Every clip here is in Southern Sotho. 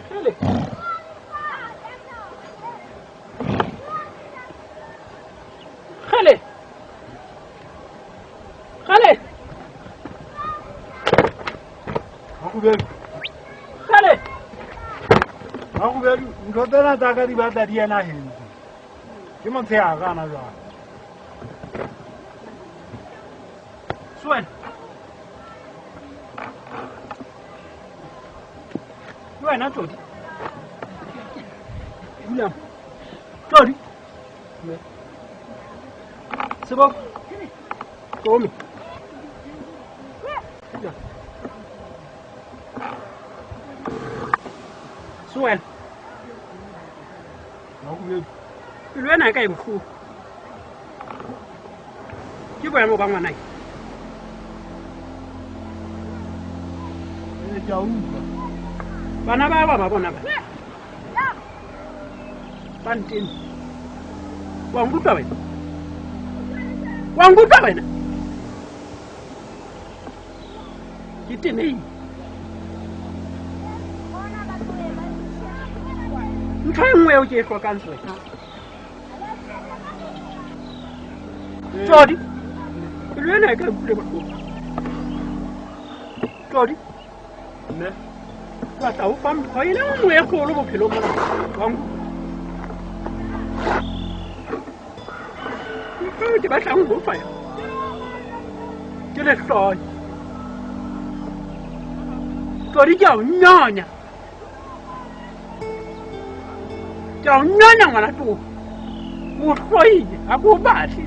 Kgele. Kgele. Kgele. Makhubedu. Kgele. Makhubedu, ntho tsena tsa ka di batla di ena hentse. Ke motshehare ana jwale. Suwena. Ke wena Tlodi. Dula. Tlodi. Seboko. Tome. Dula. Suwena. Makhubedu. Pelo ena e ka e bohloko. Ke boemo ba ngwana e. Ee, ke a utlwa. Bana ba ba ba bona ba. Ba ntene. Wa nkutlwa wena? Wa nkutlwa wena? Ke tenehile. Ntho e nngwe eo ke e hlokang Suwena. Tlodi. Pelo ena e ka e utlwile bohloko. Tlodi. Mme. Ke batla ho fa mpho e le nngwe e kgolo bophelong mona. Wa nkutlwa? Ntho eo ke batlang ho fa yona ke lehloyo. Tlodi, ke a o nyonya. Ke a o nyonya ngwana too. O hloile, ha ke o batle.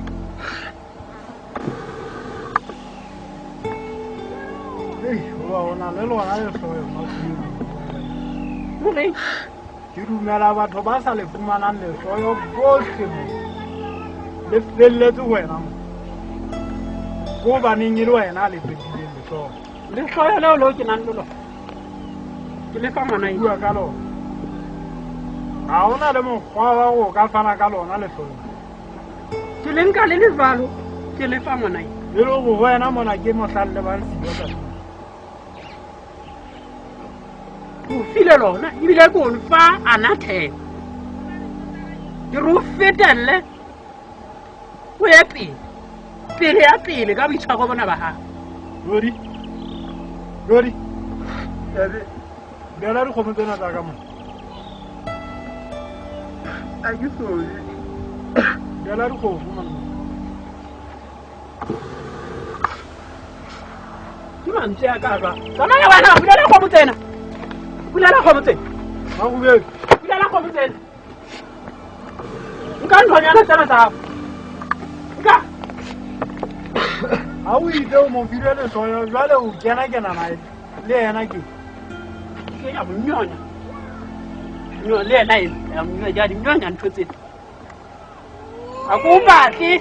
Ei, hoba o na le lona lehloyo, Makhubedu. O reng? Ke dumela batho ba sa le fumanang lehloyo bohle mo. Le felletse ho wena mo. Ke hobaneng e le wena a le qetileng lehloyo? Lehloyo leo leo ke nang le lona. Ke le fa ngwana Bua ka lona. Ha hona le mokgwa wa hore o ka fana ka lona lehloyo. Ke le nka le le jwalo, ke le fa ngwana ena. E le hore ho wena mona ke mohlang le bang siyo ka tlung. Ke o file lona, ebile ke o fa anathema. Ke re o fetelle o ye pele. Pele ya pele ka boitshwaro bona ba hao. Lodi. Lodi. Ebe, beela dikgomo tsena tsa ka mona. A ke sone. Beela dikgomo monna. Ke mantswe a ka jwang? Tsamaya wena, bulela kgomo tsena. Bulela kgomo tsena. Makhubedu. Bulela kgomo tsena. Nka nthonyana tsena tsa hao. Nka. Ha o itse o mo file lehloyo, jwale o kena-kenana le yena ke? Ke ya mo nyonya. Nyo, le yena ena, ya mo nyonya, ke a di nyonya ntho tsena. Ha ke o batle.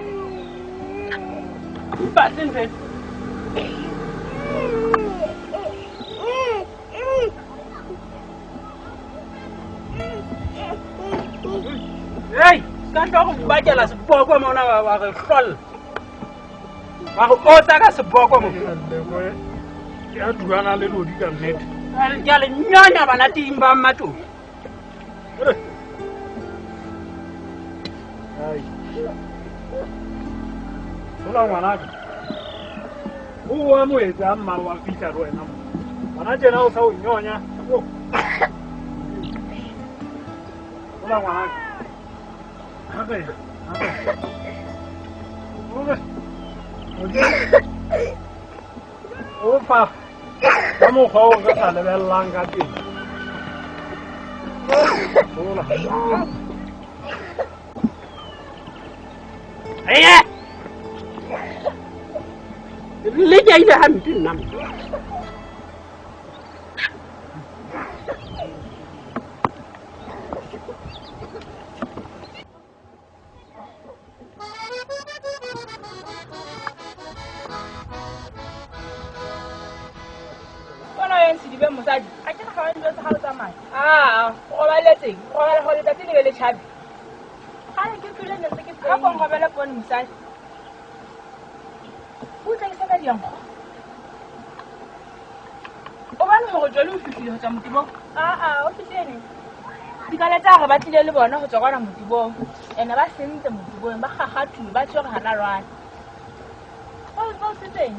O batle ntho ena. Hey, ka tlo go bakela seboko mona wa re hlolla. Wa re otsa ka seboko mo. Ke a duana le lodi ka nnete. Ke a le nyonya bana ting ba mmatong. Ai. Hola ngwanaka. O wa mo etsa mma wa fihla le wena mo. Ngwana tjena o sa o nyonya. Hola ngwanaka. Hape. Hape. O fa ka mokgwa o re sa lebellang ka teng. Hola. Ee! Le ke a ile hampe nna mo. Mosadi, a ke ga ntse ga o tsamaya. Ah, o robaletseng, o robala go letsatsi le be le tjhabe. Ga ke tswile ne ntse ke ga go robala poone mosadi. O tla ke sa diankgo. O bana hore Gore Joli o fihlile ho tswa motibong. Aa, o fihlile neng? Dikala tsa gagwe ba tlile le bona go tswa kwana motibong. Ene ba sentse motibong, ba gagathuwe, ba tshwere hana jwale. Ba utswitseng?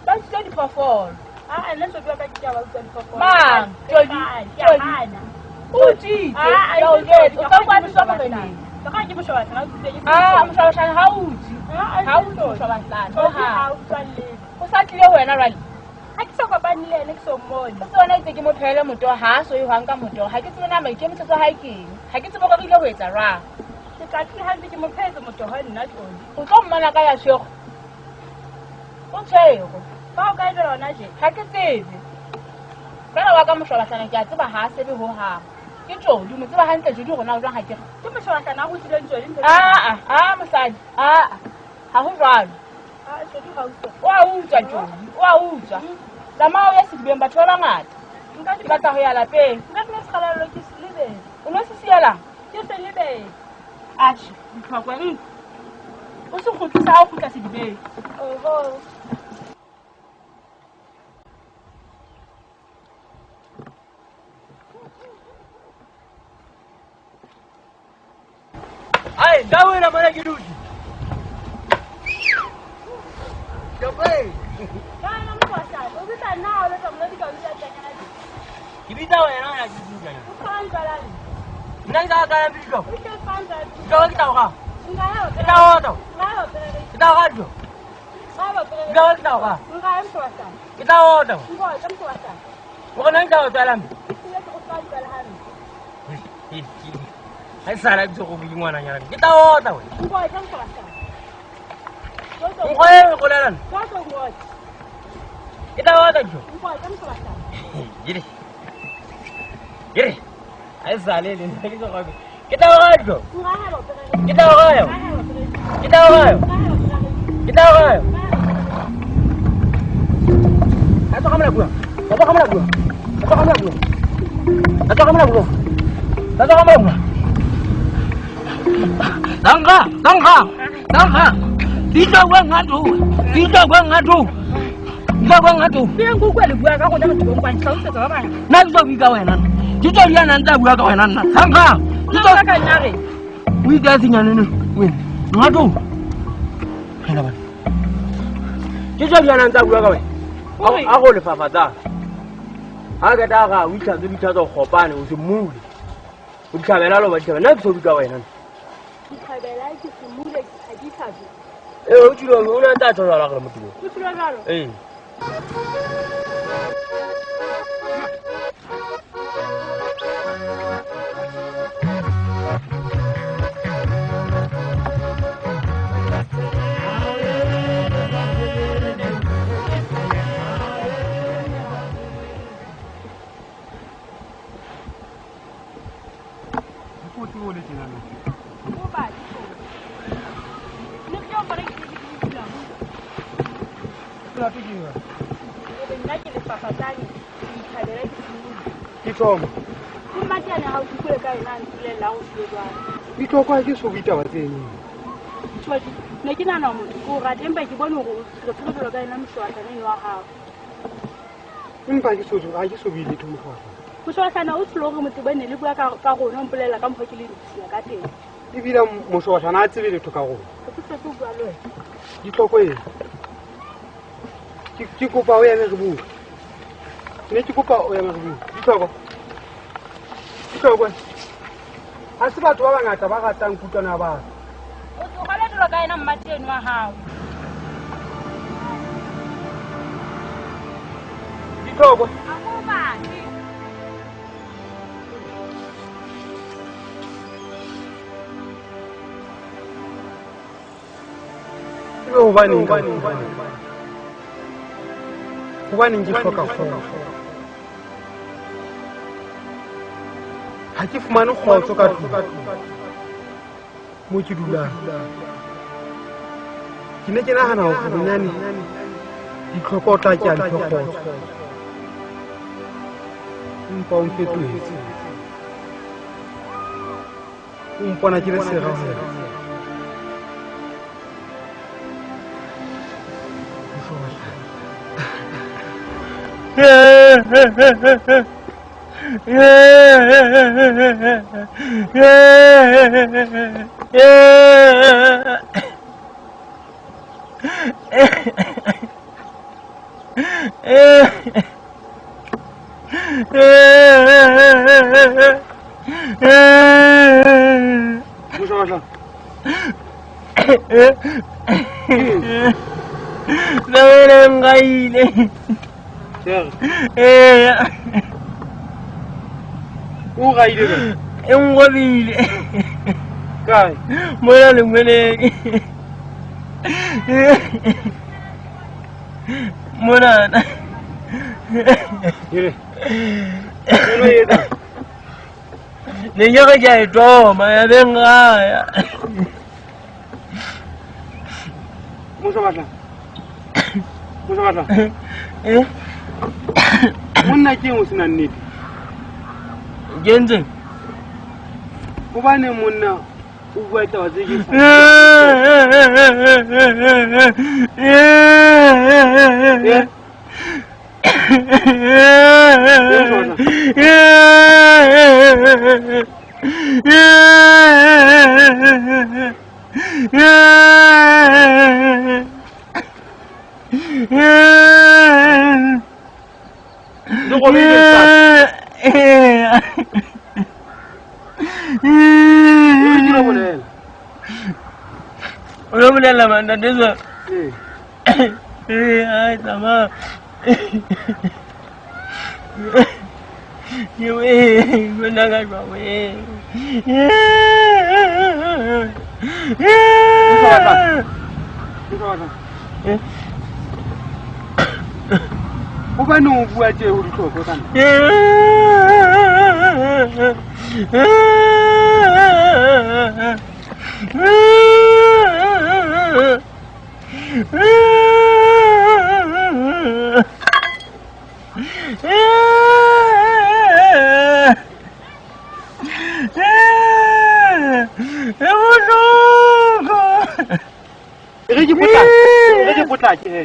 Ba utswitse diphoofolo. Aa, nna Joli wa ka ke a ba utswa diphoofolo. Mang? Joli, Joli. O utswitse, ke a o jwetsa, o ka kwatiswa moreneng. Ke moshwabashana, o utswitse. Aa, moshwabashana ha o utswe. Ha o utswe moshwabashana. Joli ha utswa letho. O sa tlile ho wena jwale? Ha ke so kopane le ene, ke so mmone. O tsona itse ke mo phehele motoho, ha a so ye hwang ka motoho. Ha ke tsebe na maikemisetso a hae ke eng. Ha ke tsebe hore re ile ho etsa jwang. Ke tla tlile hampe ke mo phehetse motoho nna Joli. O tlo mmona ka ya tshwego. O tshwego. Ba o kae jwale hona je? Ha ke tsebe. Fela wa ka moshwabashana ke a tseba ha a sebe hohang. Ke Joli, mo tseba hantle Joli hore na o jwang ha ke re. Ke moshwabashana a rutileng Joli ntho. Aa, aa mosadi, aa. Ha ho jwalo. Joli ha utswa. O a utswa Joli, o a utswa. Tsamaya o ye sedibeng, batho ba bangata. Ke batla ho ya lapeng. Nka dula sekgalalelo ke se lebetse. O no se sielang? Ke se lebetse. Atjhe, ditlhokwe O se kgutlisa ha o kgutla sedibeng. Oho. Ai, ndawela mara ke dutse. Jope. Kana moshwashana, o bitsa nna ha o letsa monate ka o bitsa tjanyana tje. Ke bitsa wena ha ke bitsa nna. O fang jwalane? Nna ke tla ka bitsa. O tlo fang jwale? Ke tla ga. Nka ya Ke tla otla. Nka ya opela. Ke tla ga dijo. Nka ya opela. Nka ke tla ga. Nka ya moshwashana. Ke tla otla. Nka ya moshwashana. O re nna ke tla o tswela mme. Ke tlo go fang jwale hampe. Ha e sala ke go ke ngwananyana. Ke tla otla wena. Nka ya moshwashana. Nko e go lelana. Ka tlo ngotla. Ke tla otla dijo. Nka ya moshwashana. Yere. Yere. Ha e sale le nna ke go ke tla ga dijo. Nka ya opela. Ke tla ga yo. Ke tla ga yo. Ke tla ga yo. Ha tlo ga mola bua. Ha tlo ga mola bua. Ha tlo ga mola bua. Ha tlo ga mola bua. Ha tlo ga mola bua. Tangga, tangga, tangga. Ditlo kwa ngatu. Ditlo kwa ngatu. Ditlo kwa ngatu. Ke nku kwa le bua ka gona motho kwa ntlhalosetsa ba bang. Nna ke tlo bua ka wena. Ditlo di ana ntse bua ka wena nna. Tangga. Ditlo ka nna re. O itse senyane ne wena. Ngatu. Phela bana. Ditlo di ana ntse bua ka wena. A go lefafatsa. Ha ke ta ga o itlhatse dithatsa go gopane o se mmule. O ditlhabela lo ba ditlhabela. Nna ke tlo bua ka wena. Ditlhabela ke se mmule ha di tlhabe. Eh, o tshilo o ne a tla jwala gore motho. O tshilo jwalo? Eh. O ba di. Ne ke o pare ke di Molato ke eng? Nna ke lefafatsane, ke ithabela ke simole. Ke tloma. Ke mmatiane ha o kukule ka yona a mpolellang o tlile jwang. Ditlhoko ha ke so bue taba tseno. Tjhodi, ne ke nahana motho ke o rata empa ke bone hore o tsherekgele jwalo ka yena moshwashana eno wa hao. Empa ke so ha ke so bue letho moshwashana. Moshwashana o tsholo hore motho bane le bua ka rona o mpolella ka mokgwa ke le ditshila ka teng. Ebile moshwashana a tsebe letho ka rona. Ke se ke bua le wena. Ditlhoko eng? Ke kopa o eme re bue. Ne ke kopa o eme re bue. Ditlhoko. Ditlhoko. Ha se batho ba bangata ba ratang kutlwana ya batho. O tlogele jwalo ka yena mmati eno wa hao. Ditlhoko. Ha o batle. Ebe hobaneng? Hobaneng ke hloka kgotso? Ha ke fumane kgotso ka tlung mo ke dulang. Ke ne ke nahana hore bonyane ditlhoko o tla ke a mphe kgotso. Empa o mfetohetse. O mpona ke le sera ho yena. Monna ke eng o sena nnete? Ke ntse. Hobane monna o bua taba tse ke sa. Hobane o bua tje ho ditlhoko kana. Re ke potlake he.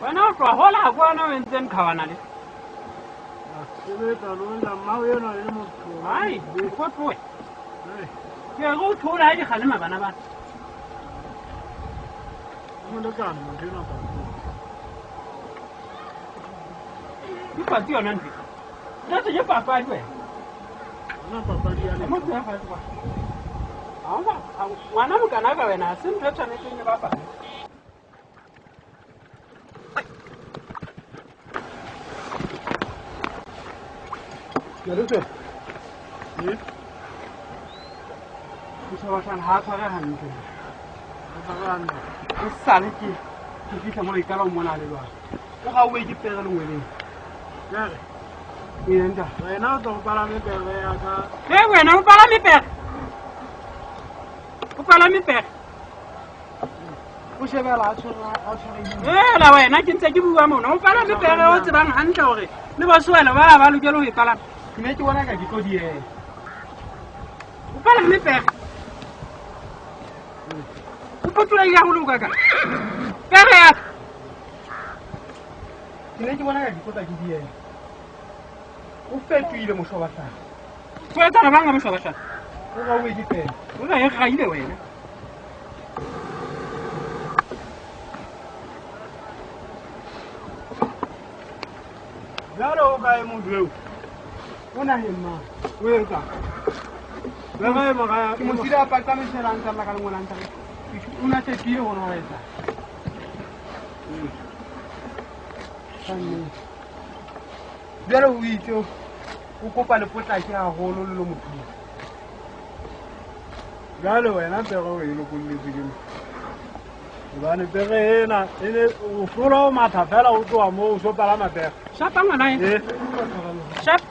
Wena o tloha hola ha kwana o entseng qhawana le? Sebetsa lona mmao enwa e le motho. Hai, o tlohe. Ke re o thola ha di kgalema bana bana. Molekane motho enwa patsi. Ke patsi yona ntho. Ntate ke papadi wena. Nna papadi ya le. Motho ya fatshe kwa. Ha ngwana mokana ka wena ha se ntho e tshwanetseng e bapale. Ha tshware hantle. O sale ke fihla mo ikala o mona le jwang. O ga o ke pere lengweleng. Pere. Ee nta. Wena o tlo palame pere ya ka. Eh wena o palame pere. O palame pere. O shebela a tshwere. Ela wena ke ntse ke bua mona. O palame pere o tsebang hantle hore le basuwela ba ba lokela ho e palama. Ke ne ke bona ka ke tlo diela. O palame pere. O potula ya ho loka ka. Pere ya. Ke ne ke bona ka ke tlo tla ke diela. O fetohile moshobahlana. O etsa bang ka moshobahlana? O ga o e ke pere. O ga e gaile wena. Jalo o kae motho eo? O naheng mang? O etsa. Le ga e moga ke mo sile a patsa mesela a ntse ka lengwe la ntse. O na tshepile gore o etsa. Jalo o itse o kopa le potlake haholo le lo motho. Jalo wena pere o e lokolletse ke mo. Hobane pere ena e ne o hlola o matha fela o tloha moo o so palama pere. Shapa ngwana e. Shap.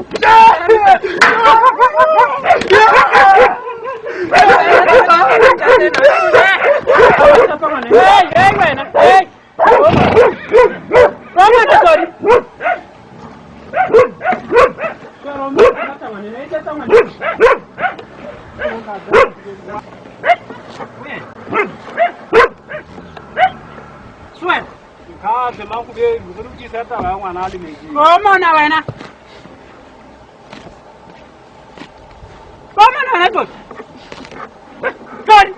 Hey, hey wena. Hey. Roma sorry. Swen. Ka tle makube re lokisa taba ya ngwana a le metsing. Go mona wena. Go mona wena Todi. Todi.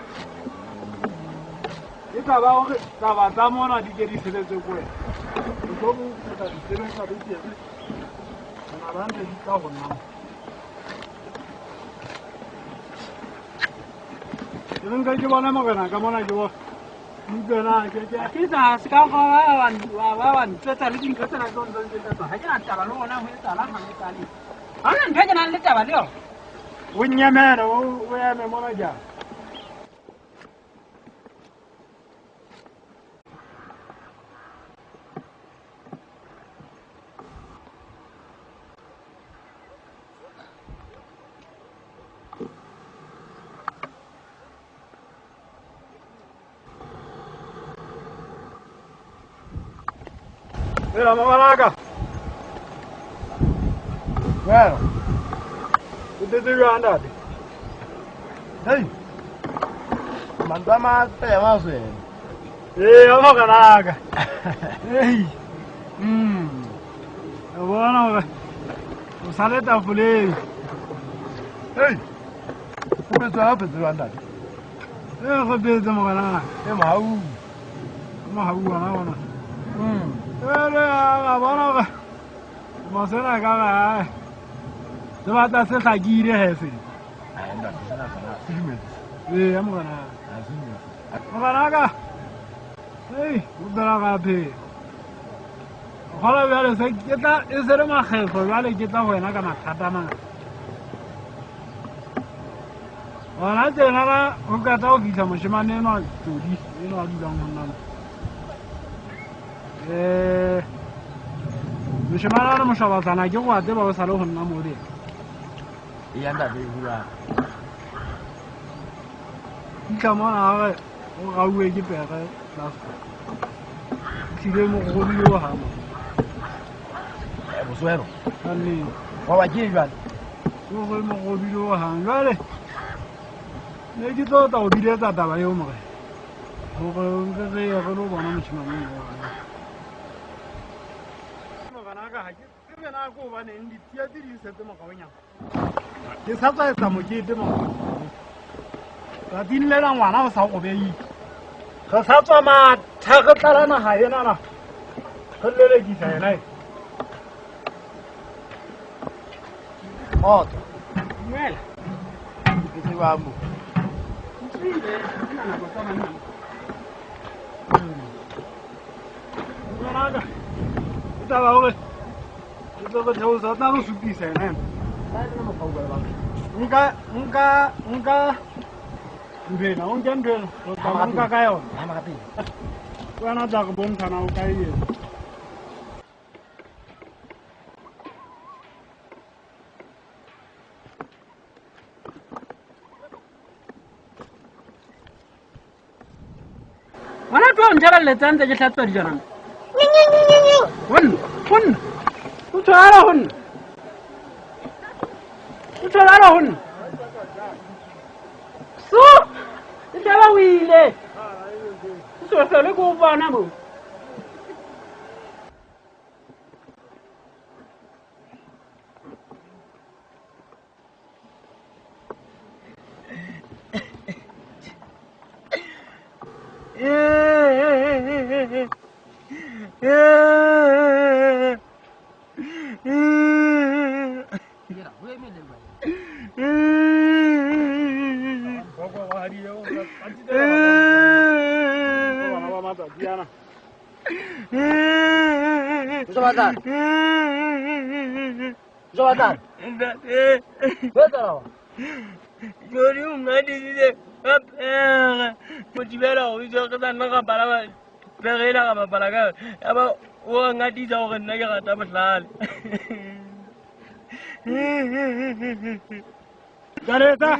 E tla ba hore taba tsa mona di ke di sebetse ko wena. O tlo bo tla di sebetsa betere. Bana ba ntse di tla go nna. Ke nka ke bona morena ka mona ke bona. Ke tsa se ka ga wa ntsetsa le dintho tsena tse ntse ntse tsa ha ke na taba le ona ho etsahala ha e tsale. Ha ona ntho e ke nang le taba le yona. O nyamela o eme mona jang. Mira, mamalaka. Bueno. O tetse jwang ntate? Hey. Mantswe a matle a maswele. Ee, a morenaka. Hey. O bona hore o sale tafoleng. Hey. O phetse ha phetse jwang ntate? Ee, re phetse morenaka. E mohau. Mohau ona ona. Ele a bona hore masena ka ga se batla se hlakile he se. Ai ntate sena sena se dumetse. Ee, ya morena. Ha se dumetse. Morenaka. Ei, o bela ga phe. Gola bjale se ke tla e se re makgetlo bjale ke tla go wena ka mathata a mangata. Gona tjena la o ka tla go fihla moshemane enwa Todi enwa a dulang ho nna. Moshemane a re moshobatsana ke go a tseba o sa le go nna mo le. Eya ntate e bua. Fitlha mona gare o gauwe ke pere last. Tlile mo godile o hama. Boswero. Ane. Wa ba ke jwale. O go mo godile o hang jwale. Ne ke tlo tla o biletsa taba eo more. Hore nke re ye re lo bona moshemane eo. Morenaka ha ke tsebe na ko hobaneng ditsia tse di setse moraonyana. Ke sa tswa etsa mokete mo. Tsatsing lena ngwana o sa robeile. Re sa tswa matha re tlala naha enana. Re lelekisa yena e. Kgotso. Dumela. Ke tseba mo. Ntsile, nna nako tsa banna. Morenaka. E taba hore ke tlo re theosa o tla re supisa yena ena. Nka nthwena, o nke nthwena, o tla nka ka yona. Wena tla re bontshana o ka e etsa. Ngwana tlo ntšhabelletsa ntse ke hlatswa dijana. Ho nna, ho nna. O tshwara ho nna. O tshwara ho nna. So, e tla o ile. O se hlole ke o bona mo. Dikareta.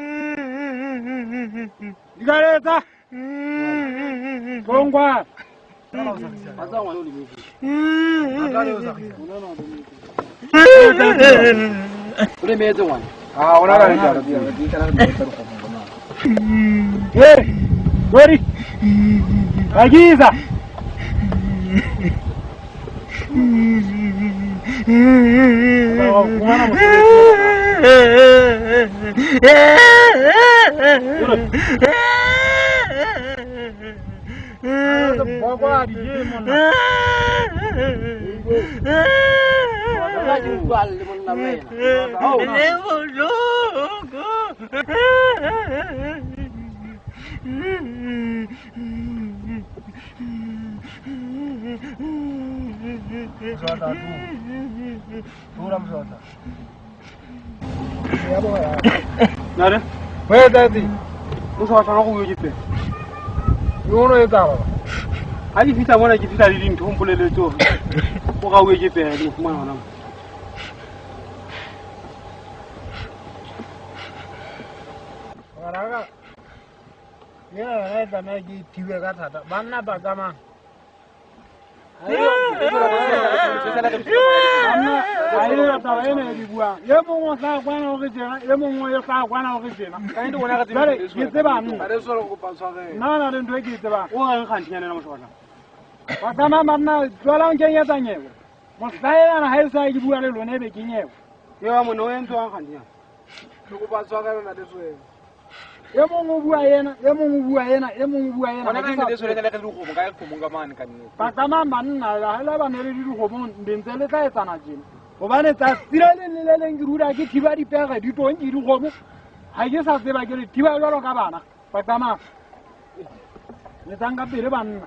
Dikareta. Kongwa. Hey, Gori. Bagiza. Nare? Where daddy? Ha di fihla mona ke fihla le dintho o mpoleletse hore o rauwe ke pere ke mo fumana hona mo. Ngwanaka, ena yona e tlameha ke e thibe ka thata. Banna ba tsamaya. Taba ena e di buang. E mongwe o tla kwana hore tjena, e mongwe o tla kwana hore tjena. Jwale ke tseba nna. Nna na le ntho e ke e tsebang. O reng kganthinyana ena motho wa tla? Ba tsamaya banna, jwale o nkenyetsa nyewe. Mohlaelana ha e sa ke bua le lona ebe ke nyewe. Eo monna o entswang kganthinyana. E mongwe o bua ena, e mongwe o bua ena, e mongwe o bua ena. Ba tsamaya banna, ha le ba ne le dikgomong, ntse le tla etsana tjena. Hobane tsatsi le leng le le leng ke dula ke thiba dipere, ditonki, dikgomo. Ha ke sa tseba ke le thiba jwalo ka bana. Ba tsamaya. Le tsang ka pele banna.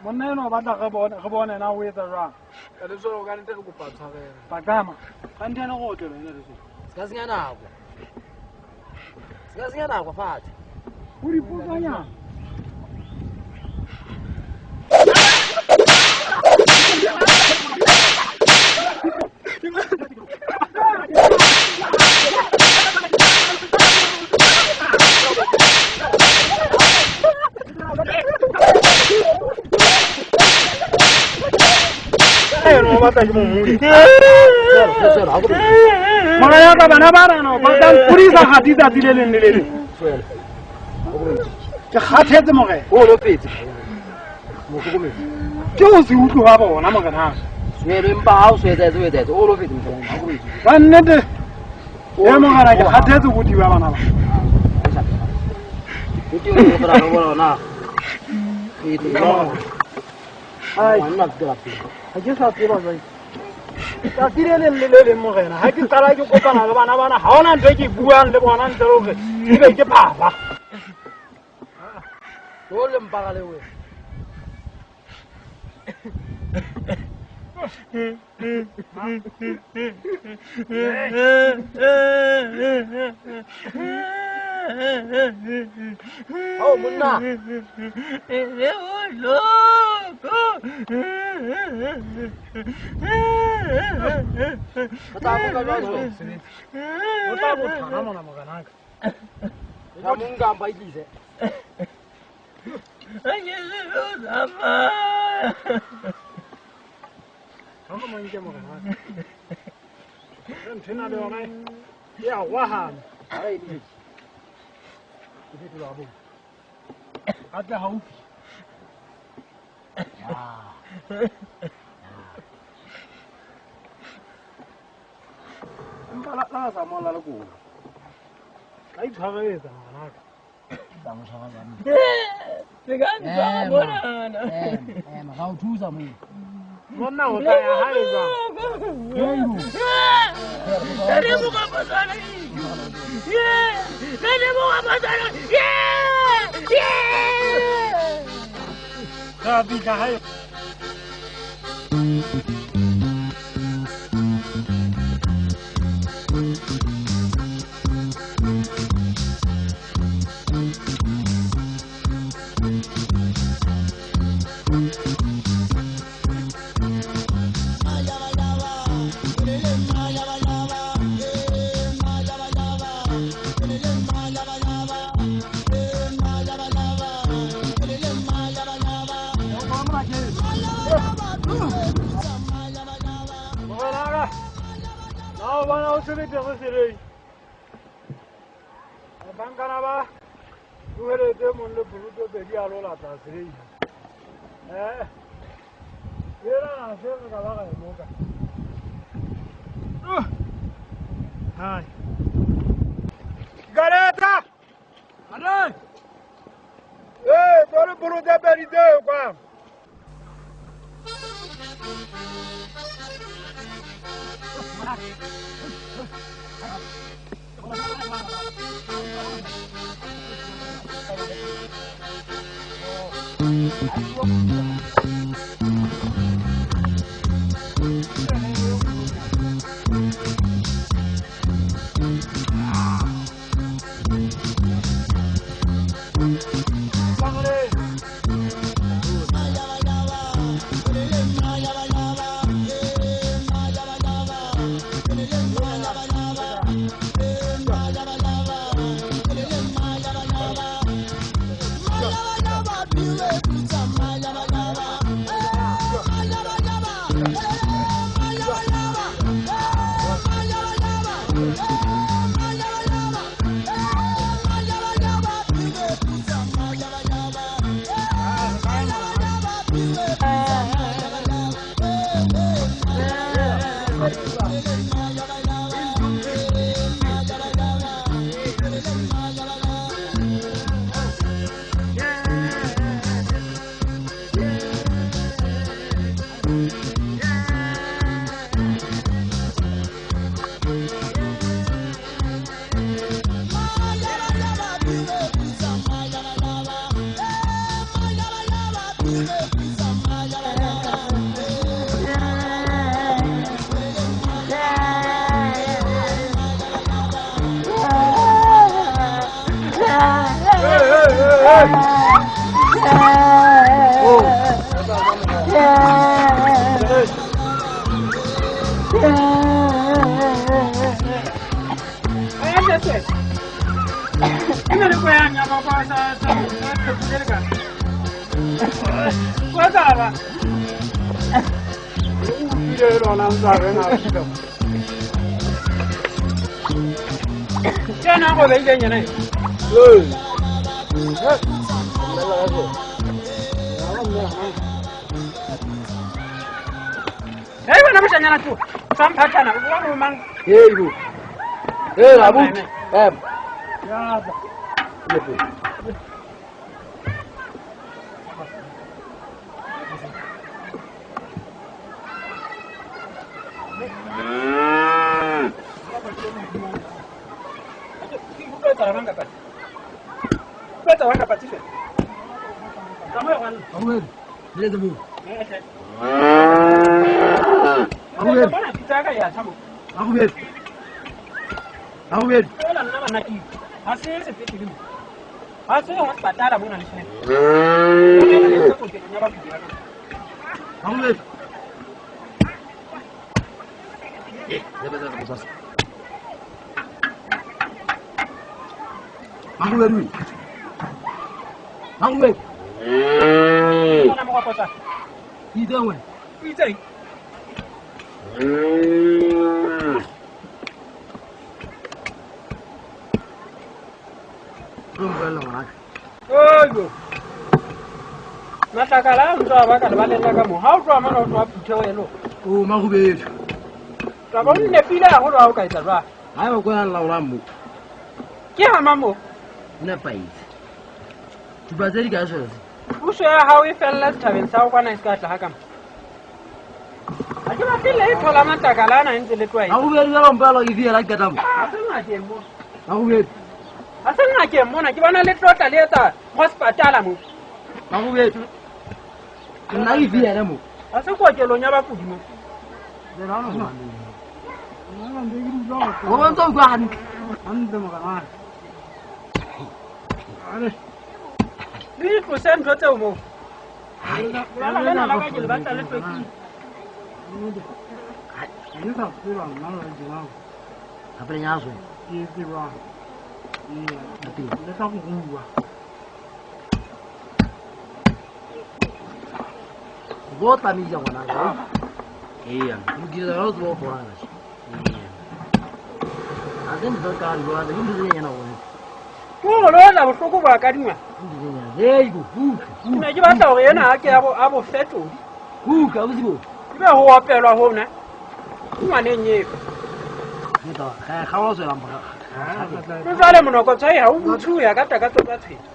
Monna ena o batla re bone na o etsa jwang. Ba tsamaya. Kganthe ena go otlelwa ena leso. Se ka senya nako. Se ka senya nako fatshe. O dipotsanyana. Mora ya ka bana ba rana ba tla mpodisa kgati tsatsi le leng le le leng. Ke kgathetse morena. O lopetse. Ke ho se utlwe ha bona morena. Swele empa ha o swetse o lopetse morena. Ka nnete. E morena ke kgathetse go diba bana ba. Ke teng go tla re bona na. Ke teng. Ai, nna ke la pele. Ha ke sa tseba jwale. Tsatsi le leng le le leng morena, ha ke qala ke kopana le bana bana, ha hona ntho e ke buang le bona ntle le hore ke be ke phaba. O le mpara le wena. Ao monna. O tla mo jwang? O tla bothana mona morenaka. Tla mo nka mpa itlise. Ke so tsamaya. Ha go monke morena wa ka. Ntho ena le yona e a gwahana. Ke fetola bo. A tle haufi. Empa la sa mola le kobo. Ka itshwaretsa ngwanaka. Tla mo tshwara jwang? Se ka ntshwara monana. Ema, ga o thusa mo. Monna o tla ya hae jwang? Ka fihla hae. Bankana ba tloheletse mong le boluto pedi a lo lata selei. Ena se re ka ba ra e loka. Hai. Galeta! Adai! Tole boluto pedi tseo kwa. Morokotsa. Itseng wena? O itseng? Oyo. Matlakala a ntse a baka lebaleng la ka mo. Ha o tloha mona o tloha phutheho eno. O Makgubedu. Taba o nepile haholo ha o ka etsa jwalo. Haeba ko ya laolang mo. Ke ha mang mo? Nepahetse. Thupa tse di kae sona tse? Puso ya hao e fella setjhabeng sa ho kwana e se ka tla ha ka mo. Ha ke batle letho la matlakala ana e ntse le tlwaetse. Makgubedu jwale o mpela ke fiela ke qeta mo. Ha se ngakeng mo. Makgubedu. Ha se ngakeng mona ke bona le tlotla le etsa hospitala mo. Makgubedu. Nna ke fiele mo. Ha se kokelong ya bakudi mo. O bontsha utlwa hantle. Hantle morena. Le di tlose ntho tseo moo. Lala lena la ka ke le batla le hlwekile. Ke sa tseba nna le tjena. Hape nyazwe. Ke tseba. Le tla go rua. Bo tlamehile ngwana ka. Eya, o dira o tsebo go rana. Eya. A se ntho ka lwa, le ntho tse nyana go. Ke gore le wena bohloko bo a kadingwa. Hey, go buka. Ke ne ke batla hore ena a ke a bo fetodi. Buka, o tsebo. Ke be ho opelwa hona. Ke ngwaneng eo. Ga ga o tswela morago. Le jwale monokotshwai ha o butse ho ya ka takatso tsa tshwetso.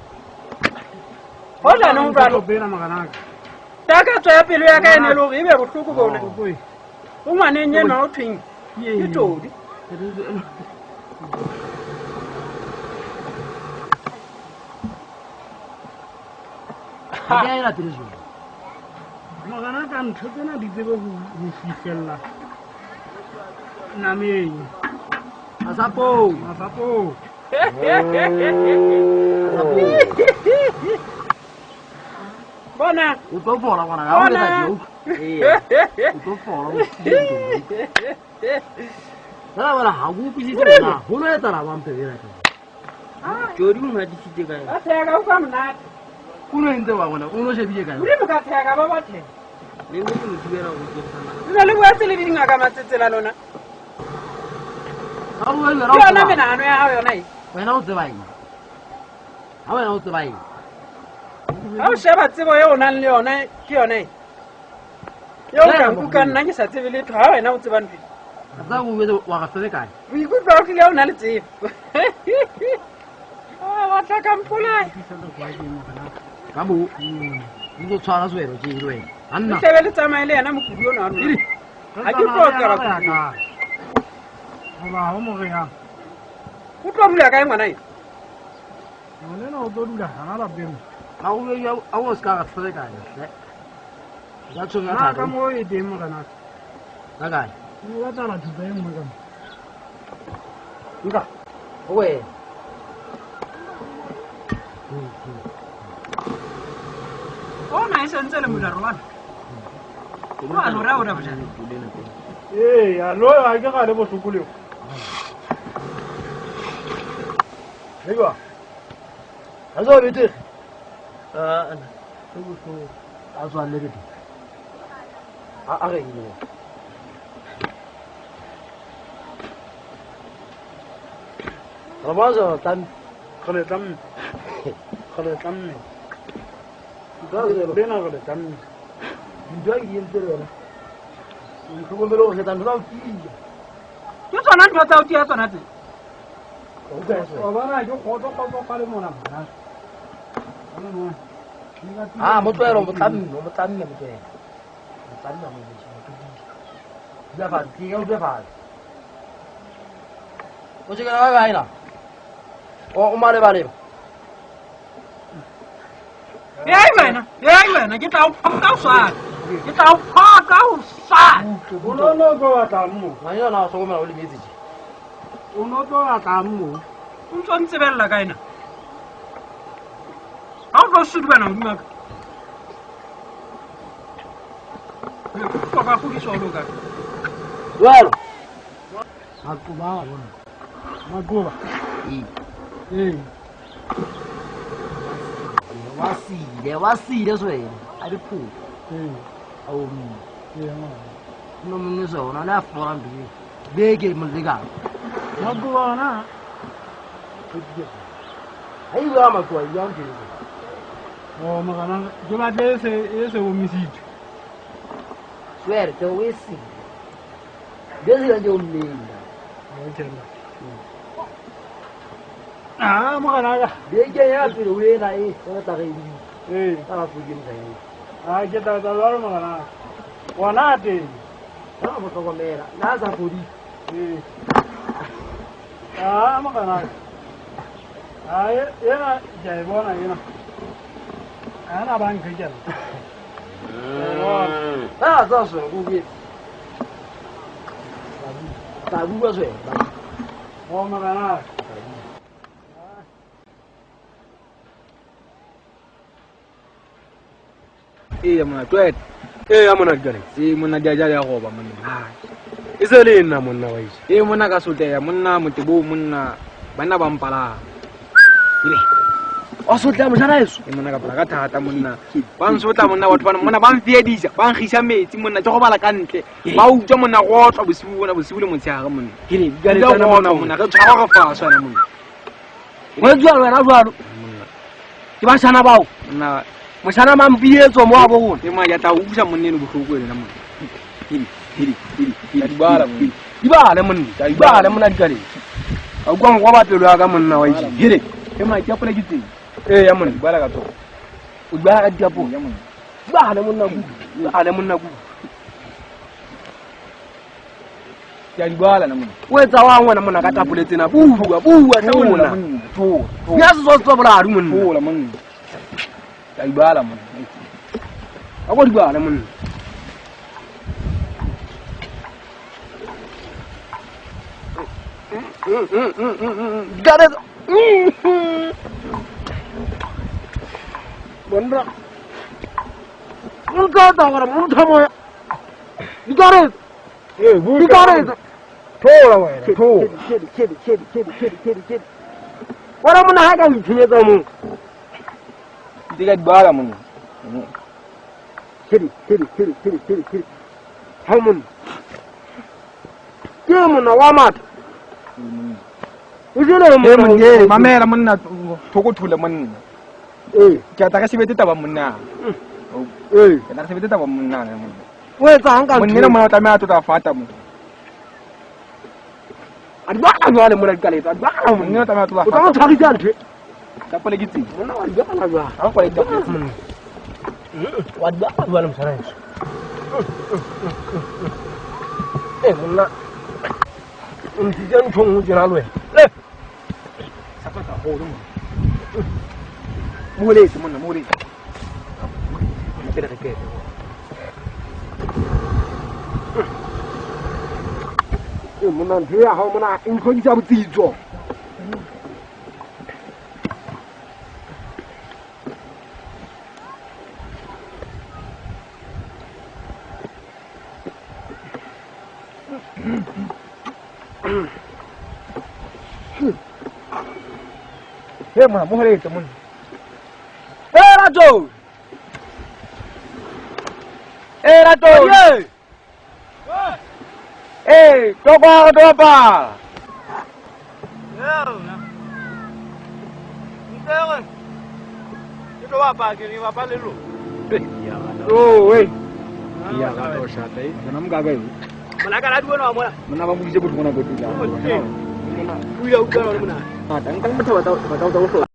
Hoja ne ho jwalo. Takatso ya pelo ya ka e ne le hore ebe bohloko bona. O ngwaneng enwa o thweng ke todi. Ga ke a ela pele jwang. Morena ka ntho tsena di tsebe ho fihlella nameng. Masapong. Masapong. Bona. O tlo fola ngwana ka o etsa joke. Ee. O tlo fola o tsile. Fela bona ha go utlwisise na ho no etsahala jwang pele ka. Jodi o ngadisitse kae? Ba tsheha ka utlwa monate. O no entse wa bona, o no shebile kae? Modimo ka tsheha ka ba bathe. Le mo ke mo thibela go tsofala. Le na le boetse le dingaka matsetsela lona. Ha o wena Ke yona menahano ya hao yona e. Wena o tseba eng? Ha wena o tseba eng? Ha o sheba tsebo eo o nang le yona ke yona e. Eo o ka nkuka nna ke sa tsebe letho ha wena o tseba ntho. Tsa go wetse wa ga ferekanya. O ikutlwa o tlile o na le tsebo. Ah, wa tla ka mpolaya. Ka bo. O tlo tshwara sewelo tje le wena. Anna. Le tlabe le tsamaye le yena mokudi ona wa lona. Ha ke tlo okela kudu. Hoba ho mo re yang. O tlo dula kae ngwana ena? Ngwana ena o tlo dula hana lapeng. Ha o ya o se ka ra ferekanya hle. Ka tshwenya Na thata. ka mo e teng morena. Ka kae? O batla thupa e nngwe ka mo. Nka. O wena. Ona e sentse le mojaro wa. O a lora o ra bojana. Ee, a lo ha ke ga le bohloko leo. Eba. Ha zo bete. Ah, ana. Ke bohloko. A tswa le bete. A re eng? Re bona jwang tlamme? Re le tlamme. Re le tlamme. Lena re le tlamme. Dintho ke di entse le wena. O ntlhokomele hore etsa ntho tsa ho tiya. Ke tsona ntho tsa ho tiya tsona tse. Wa bona ke kgotso kgotso kgale mona mona. Ah, mo tlohele, o mo tlamme, o mo tlamme, mo tlohele. Mo tlamme mo mo tlohele. Dula fatshe, ke o dule fatshe. O tjekela ka kae na? O malebaleba. Ei wena, ei wena, ke tla o phoka o swana. Ke tla o phoka o swana. O no no tlo batlang mo. Ngwana na o hlokomela o lemetse tje. O no tlo batlang mo. O ntso ntsebella ka ena. Ha o tlo sudubana hodima ka. Ke ka kgodiswa o lo ka. Jwalo. Maqoba wa bona. Maqoba. Ee. Ee. Wa sile swena a di phuka a omile no mongwe sona le a fora ntho beke molekane makoa ha e bua makoa e bua ntho o mogana ke batle e se omisitswe swere te o e sile bese ke omile ah mogana beke ya pele o ena e o tla re e tla fodimo ka ena a ke tla tla jalo mogana ona teng a mo tlhokomela la sa fodi ah mogana a ena ke a e bona ena ana ba nkge ke a tsa swe go ke tla bua swe o mogana e monna twet e ya monna dikale e monna di a ja ya goba monna e se le nna monna wa itse e monna ka sotleya monna motebo monna bana ba mpala o sotleya mojana eso e monna ka pala ka thata monna ba nsotla monna batho bana monna ba mfiedisa ba nkgisa metsi monna ke go bala ka ntle ba utswa monna go otlwa bosiu bona bosiu le motshegare monna dikale tsana monna monna re tshwara go fa swana monna wa jwalo wena jwalo ke ba shana bao monna moshana mampietso mo a bo rona e ma ya tla utlwisa monna eno bohloko ena monna di bala monna di bale monna di bale monna dikale a utlwa go ba pelo ya ka monna wa itse hele e ma ke apola ke tseng e ya monna di bala ka tsona o di bala ka diapole ya monna di bale monna ku di bale monna ku ke a di bala na monna o etsa wa ngwana monna ka tapole tsena bua bua monna ya se tswa boladu monna thola monna ke a di bala monna a go di bala monna Got it. Bondra. Unka ta gara mun mo. You got it. You got it. Thola wena. Thola. Chedi chedi chedi chedi chedi chedi. Wala monna ha ka itshenyetsa mo. Di ka di bala monna. Chedi chedi chedi chedi chedi chedi. Ha monna. Ke monna wa mata. O jele monna. Mamela monna thoko thula monna. Eh, ke a tla ka sebete taba monna. Eh, ke tla ka sebete taba monna monna. O etsang ka ntho? Monna monna o tlameha a tlotla fata mo. A di bala jwale monna dikaletso, a di bala monna o tlameha a tlotla fata. O tla tshwarisa ntho. Tapole ke tseng. Monna wa di bala jwale. Ha o kwale tapole. Wa di bala jwale mosana eso. Eh monna. O ntshitse ntho nngwe tjena le wena. Le. Sa tswa haholo monna. Mo monna, mo holetse. Pele re qete. E monna ntho ya hao monna e ntlhokisa botsitso. He monna, mo holetse monna. Eh Rato! Eh Rato! Eh, toka topa. Yo. Ntere. Ke tlo bapala ke re bapale lo. Oh, we. Ya ga to shata e. Bona mka ka e. Mona ka la duona wa mona. Mona ba modise botho mona go tla. O ile utlwa le mona. Ah, tang tang motho ba tla o.